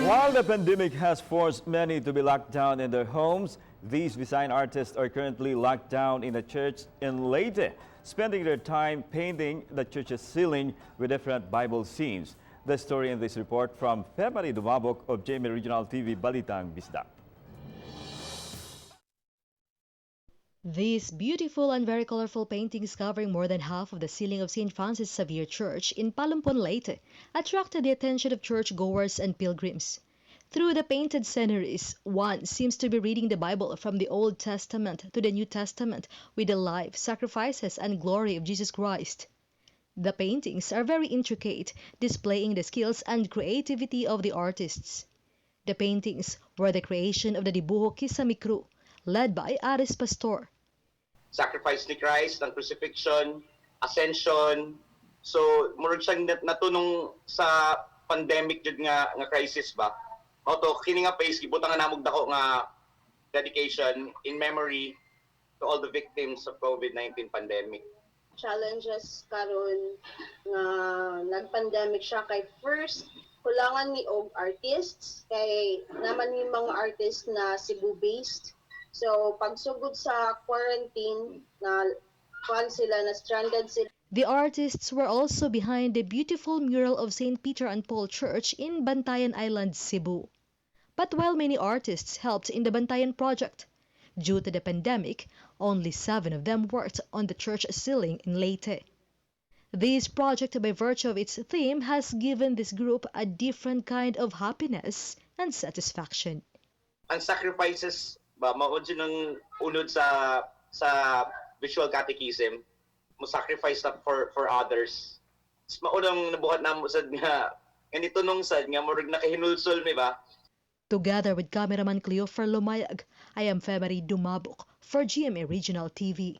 While the pandemic has forced many to be locked down in their homes, these design artists are currently locked down in a church in Leyte, spending their time painting the church's ceiling with different Bible scenes. The story in this report from Femary Dumabok of GMA Regional TV Balitang Bisdak. These beautiful and very colorful paintings covering more than half of the ceiling of St. Francis Xavier Church in Palumpon, Leyte, attracted the attention of churchgoers and pilgrims. Through the painted sceneries, one seems to be reading the Bible from the Old Testament to the New Testament with the life, sacrifices, and glory of Jesus Christ. The paintings are very intricate, displaying the skills and creativity of the artists. The paintings were the creation of the Dibuho Kisami crew, led by Aris Pastor. Sacrifice ni Christ, ang crucifixion, ascension. So murag siyang natunong sa pandemic jud nga crisis ba. Mao to kini nga phase gibutang nga namog dako nga dedication in memory to all the victims of COVID-19 pandemic. Challenges karon nga nag-pandemic siya kay first, kulangan ni og artists kay naman ni mga artists na Cebu based. So pagsugod sa quarantine na kuan sila, na stranded sila. The artists were also behind the beautiful mural of St. Peter and Paul Church in Bantayan Island, Cebu. But while many artists helped in the Bantayan project, due to the pandemic, only seven of them worked on the church ceiling in Leyte. This project, by virtue of its theme, has given this group a different kind of happiness and satisfaction. Ang sacrifices ba, mao jud ang unod sa visual catechism, mo sacrifice up for others. Mao nang nabuhat namo sad nga ganito nung sad nga murag nakahinulsol mi ba. Together with cameraman Cleofer Lumayag, I am Femary Dumabok for GMA Regional TV.